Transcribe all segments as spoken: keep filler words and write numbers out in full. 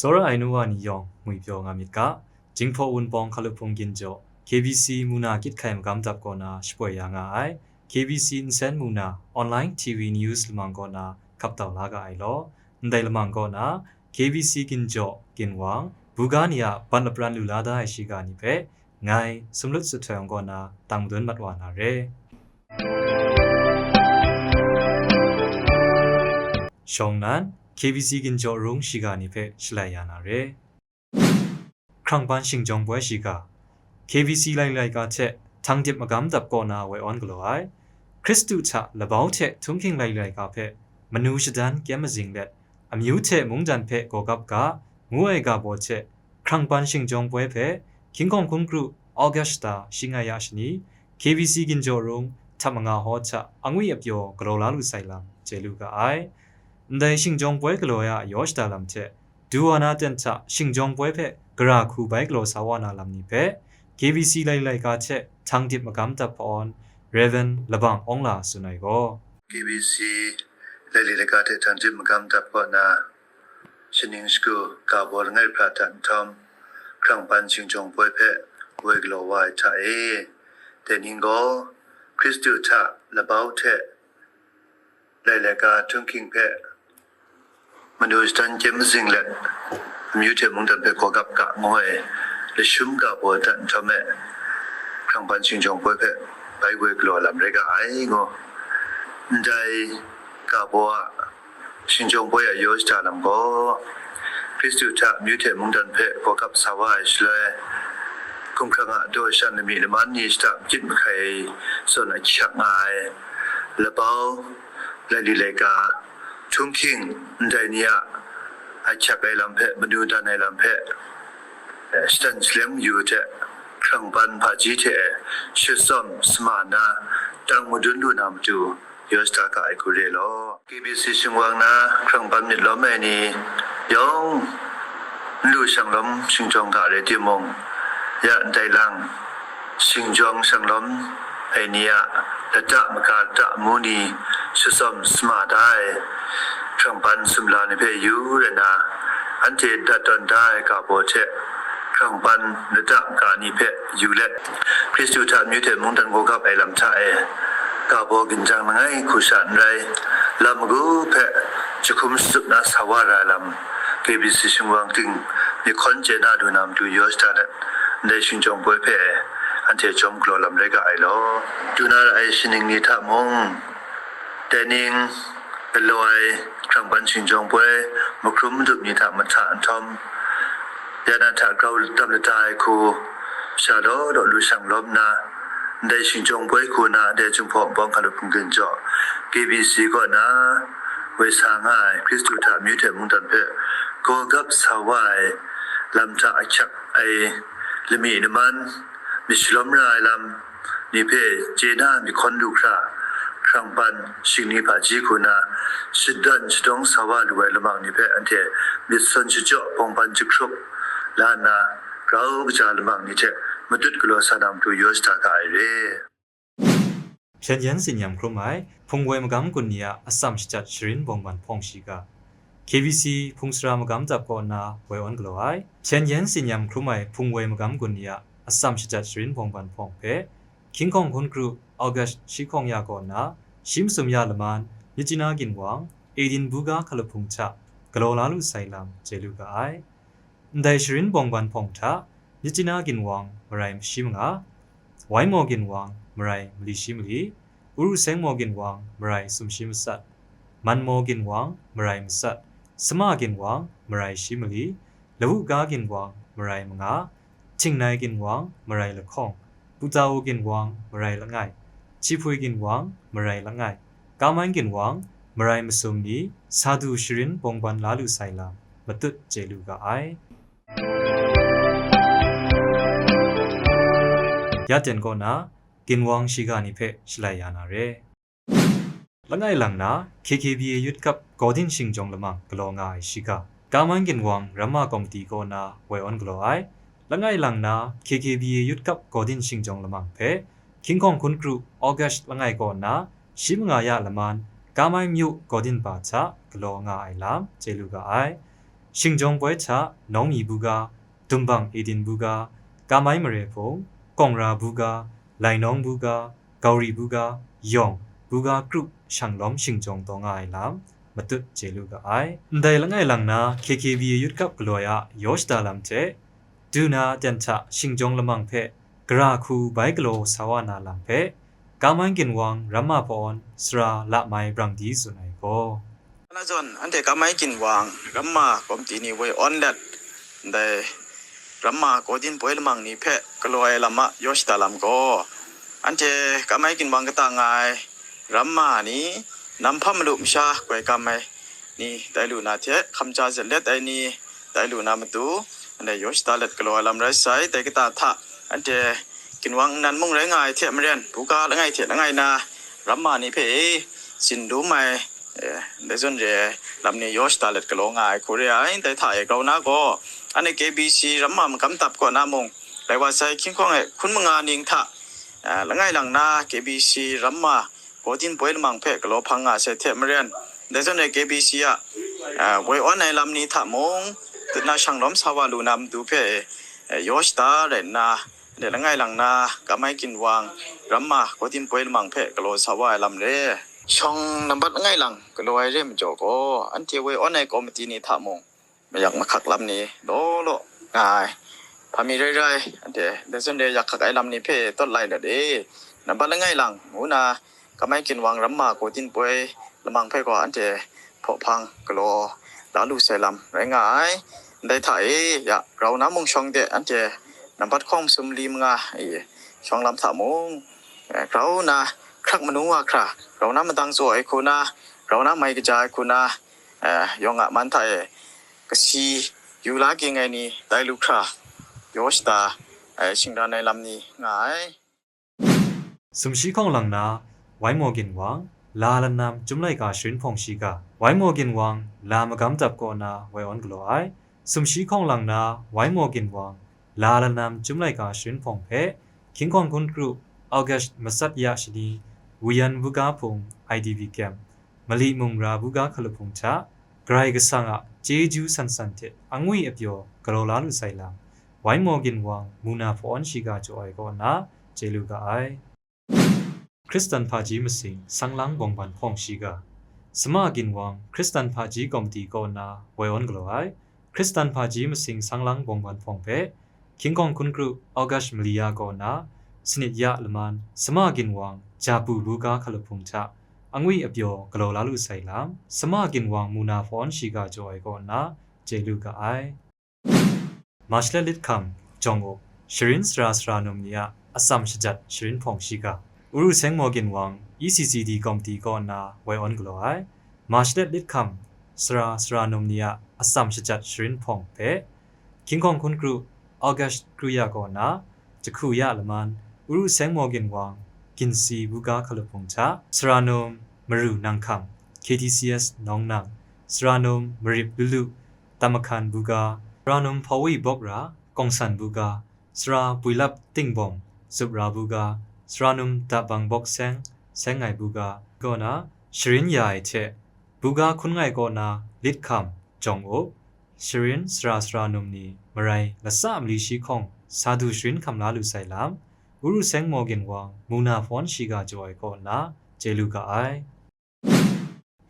Tsawra ai nu wa ni yawng ngwipyaw nga myit ga, Jinghpaw Wunpawng Hkalup Hpung Ginjaw, K B C muna kyit hkai magam dap kaw na shapoi ya nga ai, K B C nsen muna online T V news lamang kaw na hkap tau la ga ai law, ndai lamang kaw na K B C Ginjaw, Ginwang, buga ni a ban lapran lu la da ai shiga ni hpe ngai Sumlut Suthtoi Awng kaw na tang madun mat wa na re. Shawng nan, K B C Ginjaw Rung shiga ni hpe shalai ya na re. Hkrangban Shingjawng Poi shiga, K B C lai laika hte htang dip magam dap kaw na woi awn galaw ai, Hkristu hta labau hte htunghking lai laika hpe manu shadan kyem mazing let, amyu hte mungdan hpe gawgap ga, ngu ai ga baw hte, Hkrangban Shingjawng Poi hpe, Hkying Hkawng Hkun Kru August shata shi nga ya shani, K B C Ginjaw Rung, htap manga hawt hta angwi apyaw galaw la lu sai lam, chye lu ga ai. Ndai Shingjawng Poi galaw ya yaw shada lam hte, du wa na ten hta Shingjawng Poi hpe gara hku bai galaw sa wa na lam ni hpe, K B C lai laika hte htang dip magam dap hpa-awn, Rev. Labang Awng La tsun ai gaw, K B C lai laika hte htang dip magam dap kaw na, shaning shagu ga baw langai hpra hta nhtawm, Hkrangban Shingjawng Poi hpe woi galaw wa ai hta e. Dai ning gaw, Hkristu hta labau hte lai laika htunghking hpe manu shadan kyem mazing let, amyu hte mungdan hpe gawgap ga ngu ai lashum ga baw dat nhtawm e, Hkrangban Shingjawng Poi hpe bai woi galaw lam rai ga ai ngu. Ndai ga baw a Shingjawng Poi a yaw shada lam gaw, Hkristu hta amyu hte mungdan hpe gawgap sa wa ai shaloi, hkumhkrang a daw shan lami laman ni shada makyit mahkai ai zawn ahkyak nga ai, labau, laili laika, htunghking, ndai ni a ahkyak ai lam hpe, manu dan ai lam hpe, eh, shadan shalem yu hte, hkrangban hpaji hte e shatsawm sama nna, tang madun lu na matu, yaw shada ga ai hku re law. K B C shingwang na hkrangban myit lawm ai ni yawng, n lu shang lawm shingjawng ga rai timung, ya ndai lang, shingjawng shang lawm ai ni a lata maga lata amu ni shatsawm sama da ai hkrangban sumla ni hpe yu rai nna, anhte dat tawn da ai ga baw hte hkrangban lata maga ni hpe yu let, Hkristu hta amyu hte mungdan gawgap ai lam hta e, ga baw ginjang langai hku sha n rai, lam agu hpe jahkum shatup na sa wa ra ai lam, K B C shingwang ting myit hkawn chye na lu na matu yaw shada let, ndai Shingjawng Poi hpe anhte jawm galaw lam rai ga ai law, du na ra ai shaning ni hta mung, dai ning galaw ai hkrangban Shingjawng Poi mahkrum madup ni hta mahta nhtawm, ya na hta grau dam lada ai hku, sha law law lu shang lawm nna, ndai Shingjawng Poi hku na, ndai Jinghpaw Wunpawng Hkalup Hpung Ginjaw, K B C kaw na, woi sa nga ai Hkristu hta amyu hte mungdan hpe gawgap sa wa ai lam hta ahkyak ai lami laman, myit shalawm ra ai lam ni hpe chye na myit hkawn lu hkra, hkrangban shingni hpaji hku na, shadawn shadawng sa wa lu ai lamang ni hpe anhte myit sawn shachyaw bawngban jahkrup la nna, grau kaja lamang ni hte matut galaw sa na matu yaw shada ga ai re. Hpyen yen tsin yam hkrum ai, hpung woi magam gun ni a atsam shajat sharin bawngban hpawng shiga, K B C hpung sara magam dap kaw nna woi awn galaw ai. Hpyen yen tsin yam hkrum ai hpung woi magam gun ni a atsam shajat sharin bawngban hpawng hpe, Hkying Hkawng Hkun Kru August shi hkawng ya kaw nna, shi masum ya laman, Myitkyina Ginwang, Edinburgh Hkalup Hpung hta galaw la lu sai lam, chye lu ga ai. Ndai sharin bawngban hpawng hta, Myitkyina Ginwang marai mashi manga, Waimo Ginwang marai mali shi mali, Urusengmo Ginwang marai sumshi matsat, Manmo Ginwang marai matsat, Sama Ginwang marai shi mali, Lawuga Ginwang marai manga, Htingnai Ginwang marai lahkawng, Putau Ginwang marai langai, Chihpui Ginwang marai langai, Kamai Ginwang marai masum ni sa du sharin bawngban la lu sai lam matut chye lu ga ai. Ya ten kaw na, Ginwang shiga ni hpe shalai ya na re. Langai lang na, K K B A Youth Cup Gawdin Shingjawng Lamang galaw nga ai shiga, Kamai Ginwang Ramma Komiti kaw na woi awn galaw ai. Langai lang na, K K B A Youth Cup Gawdin Shingjawng Lamang hpe, Hkying Hkawng Hkun Kru August langai kaw na, shi manga ya laman, Kamai Myu Gawdin Ba hta galaw nga ai lam, chye lu ga ai. Shingjawng poi hta, Nawng Mi buga, Dumbang Eden buga, Kamai Mare Hpung, Kawng Ra buga, Lainawng buga, Gauri buga, Yawng buga group shanglawm shingjawng taw nga ai lam matut chye lu ga ai. Ndai langai lang na K K B A Youth Cup galoi a yaw shada lam hte, du na aten hta shingjawng lamang hpe gara hku bai galaw sa wa na lam hpe, Kamai Ginwang Ramma Hpawn Sara Lamai Brangdi tsun ai gaw, Ana zawn, anhte Kamai Ginwang Ramma Komiti ni woi awn let, ndai Ramma Kaw Din Poi Lamang ni hpe galaw ai lam a yaw shada lam gaw, anhte Kamai Ginwang kata nga ai Ramma ni, nam hpa malu masha goi kam ai ni tai lu na hte, hkamja zet let ai ni tai lu na matu, anhte yaw shada let galaw ai lam rai sai. Dai kata hta, anhte Ginwang nnan mung rai nga ai hte maren, buga langai hte langai na Ramma ni hpe e, tsin dum ai, eh, ndai zawn re ai lam ni yaw shada let galaw nga ai hku re ai. Dai hta e grau na gaw, anhte K B C Ramma magam dap kaw na mung, lai wa sai hkying hkawng e hkun manga ning hta, eh, langai lang na K B C Ramma Kaw Din Poi Lamang hpe galaw hpang nga sai hte maren, dai zawn e K B C a, eh, woi awn ai lam ni hta mung, tut na shanglawm sa wa lu na matu hpe, eh, yaw shada rai nna, anhte langai lang na Kamai Ginwang Ramma Kaw Din Poi Lamang hpe galaw sa wa ai lam re. Shawng nambat langai lang galaw ai re majaw gaw, anhte woi awn ai komiti ni hta mung, mayak mahkak lam ni law law nga ai. Hpa mi rai rai, anhte dai zawn re yak hkak ai lam ni hpe tawt lai let e. Nambat langai lang ngu na, Kamai Ginwang Ramma Kaw Din Poi Lamang hpe gaw anhte hpaw hpang galaw la lu sai lam rai nga ai. Ndai hta e ya, grau na mung shawng de anhte nambat hkawng masum li manga e shawng lam hta mung, eh, grau na hkrak manu wa hkra, grau na madang tsaw ai hku na, grau na mai kaja ai hku na, eh, yawng a man hta e kasi yu la ging ai ni tai lu hkra, yaw shada, eh, shingran ai lam ni nga ai. Sumshi hkawng lang na, Wai Maw Ginwang, La Lanam Chyum Laika Sharin Hpawng shiga, Wai Maw Ginwang, La Magam Dap kaw na woi awn galaw ai. Sumshi hkawng lang na, Wai Maw Ginwang, La Lanam Chyum Laika Sharin Hpawng hpe, King Kong Hkun Kru, August matsat ya shani, Wuyan buga hpung I D P camp, Mali mung ra buga hkalup hpung hta, Karai Kasang a chyeju san san hte angwi apyaw galaw la lu sai lam, Wai Maw Ginwang Muna Hpawn shiga jaw ai kaw nna chye lu ga ai. Hkristan hpaji masing Sanglang Bawngban Hpawng shiga, Sama Ginwang Hkristan hpaji komiti kaw nna woi awn galaw ai. Hkristan hpaji masing Sanglang Bawngban Hpawng hpe, King Kong Hkun Kru August mali ya kaw nna, sanit ya laman, Sama Ginwang Japu buga hkalup hpung hta, angwi apyaw galaw la lu sai lam, Sama Ginwang Muna Hpawn shiga jaw ai kaw nna, chye lu ga ai. Mashlet Lit Hkam, Jawng Up, Sharin Sara Sara Num ni a Atsam Shajat Sharin Hpawng shiga, Uru Seng Maw Ginwang, E C C D komiti kaw nna woi awn galaw ai. Mashlet Lit Hkam, Sara Sara Num ni a Atsam Shajat Sharin Hpawng hpe, King Kong Hkun Kru, August kru ya kaw nna, Jahku ya laman, Uru Seng Maw Ginwang, Ginsi buga hkalup hpung hta, Sara Num Maru Nang Hkam, K T C S Nawng Nang, Sara Num Marip Lulu, Tam Mahkan buga, Sara Num Hpawi Bawk Ra, Kawngsan buga, Sara Puilap Tingbawm, Zup Ra buga, Sara Num Dabang Bawk Seng, Seng Ngai buga, kaw na, sharin ya ai hte, buga hkun ngai kaw na Lit Hkam, Jawng Up, Sharin Sara Sara Num ni marai latsa mali shi hkawng sa du sharin hkam la lu sai lam, Uru Seng Maw Ginwang Muna Hpawn shiga jaw ai kaw nna chye lu ga ai.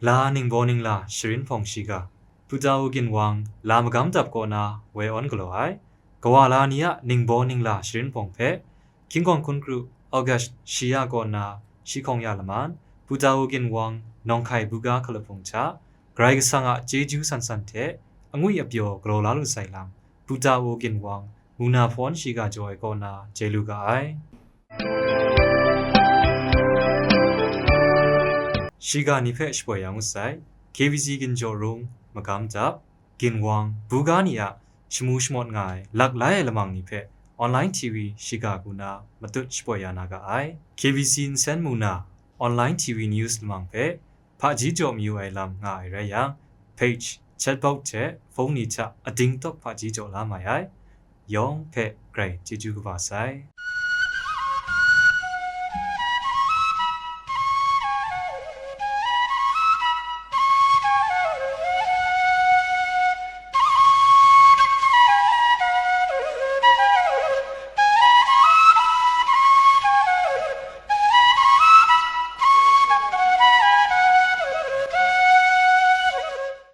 La Ningbaw Ningla Sharin Hpawng shiga, Pu Tawu Ginwang La Magam Dap kaw nna woi awn galaw ai. Kawa la ni a Ningbaw Ningla Sharin Hpawng hpe, King Kong Hkun Kru, August shi ya kaw nna shi hkawng ya laman, Pu Tawu Ginwang Nawng Hkai buga hkalup hpung hta, Karai Kasang a chyeju san san hte angwi apyaw galaw la lu sai lam, Pu Tawu Ginwang Muna Hpawn shiga jaw ai kaw nna chye lu ga ai. Shiga ni hpe shapoi ya ngut sai, K B C Ginjaw Rung, Magam Dap, Ginwang, buga ni a shamu shamawt nga ai laklai ai lamang ni hpe online T V shiga hku na matut shapoi ya na ga ai. K B C nsen mu na online T V news lamang hpe hpaji jaw mayu ai lam nga ai rai yang, page, chatbot hte phone ni hta ading tawk hpaji jaw la mai ai. Yawng hpe grai chyeju kaba sai.